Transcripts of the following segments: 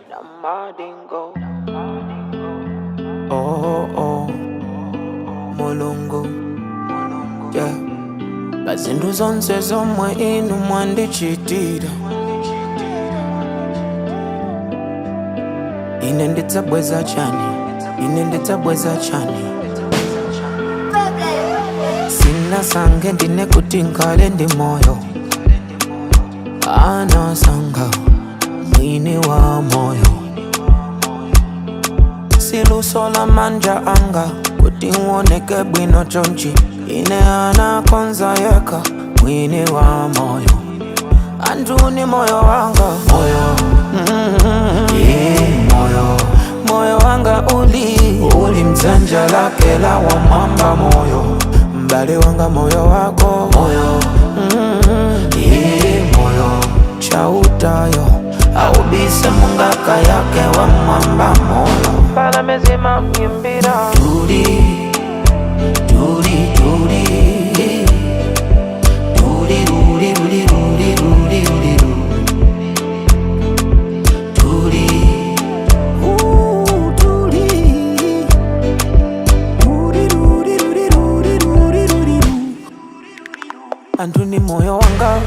Namadingo. Oh, oh, Mulungu, yeah. Pazinthu zonse zomwe inu mwandichitira, ine ndidzabweza chani? Ine ndidzabweza chani? Sinasankhe ndine kuti nkhale ndi moyo, anasankha mwini wa moyo. Siluso la manja anga kuti uoneke bwino chonchi, ine anakonza yekha mwini wa moyo. Anthu ni moyo wanga, moyo, moyo, moyo wanga uli mdzanja lake la wamwamba moyo. Mbale wanga, moyo wako, moyo, moyo, chautayo aubise mungaka yake wa mwamba moyo. Mbalame zimamwimbira tuli tuli tuli tuli luli luli luli luli luli tuli, tuli luli luli luli luli luli luli. Anthu ni moyo wanga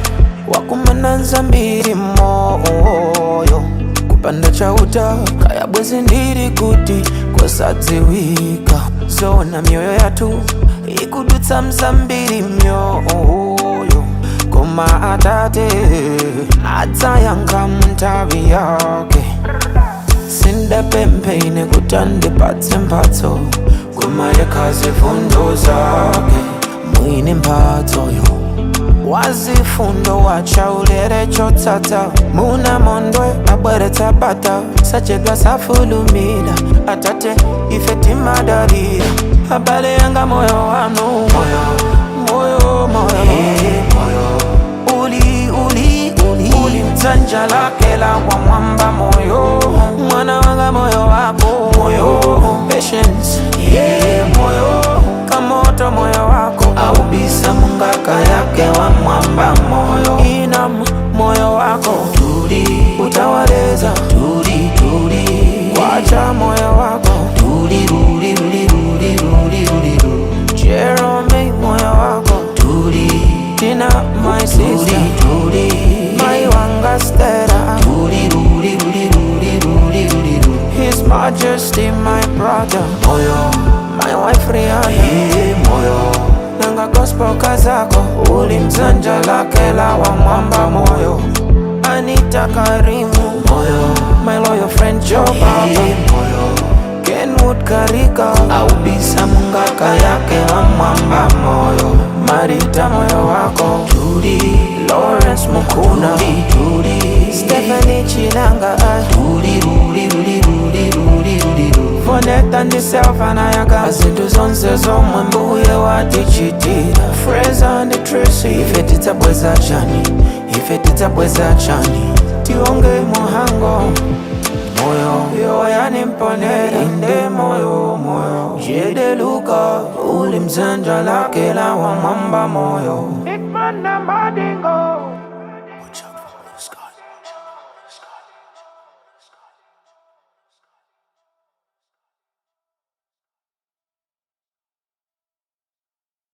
wakumana nzambiri moyo, kupanda chauta kaya bwezi ndiri kuti kosadziwika. Zona mioyo yathu ikudutsa mzambiri myoyo, koma atate adzayankha munthawi yake. Sindapemphe ine kuti andipatse mphatso, koma yekha zifundo zake mwini mphatsoyo. Wazifundo wachaulere chotsatsa muna mondwe abweretsa bata, sachedwa safulumira. Atate ife timadalira. Abale yanga, moyo wanu, moyo, moyo, moyo, moyo uli uli uli uli mdzanja lake la wamwamba moyo. Mwana wanga, moyo wako, moyo, patience, yeah, moyo kamoto, moyo wako aubisa mungaka yake wa mwamba moyo. Inam moyo wako tuli utawaleza tuli tuli kwacha moyo wako tuli luli luli luli luli luli. Jeremy, moyo wako tuli. Tina, my sister, tuli. My wanga Stella, tuli luli luli luli luli luli. His Majesty, my brother, moyo. My wife Rihanna, yeah, moyo. Nanga gospel kazako uli mdzanja lake la wa mwamba moyo. Anita Karimu, moyo. My loyal friend Joe Baba, yeah, moyo. Kenwood Karika aubisa mungaka yake wa mwamba moyo. Marita, moyo wako tuli. Lawrence Mukuna tuli, tuli. Stephanie Chinanga tuli luli luli luli luli luli. Voneta ndi Selva nayaga zinthu zonse zomwe mbuye watichitira. Fraser ndi Tracy, ife tidzabweza chani? Ife tidzabweza chani? Tionge muhango moyo yoyani mponera inde moyo, moyo jedeluka uli mdzanja lake la wamwamba moyo. Big man na Madingo.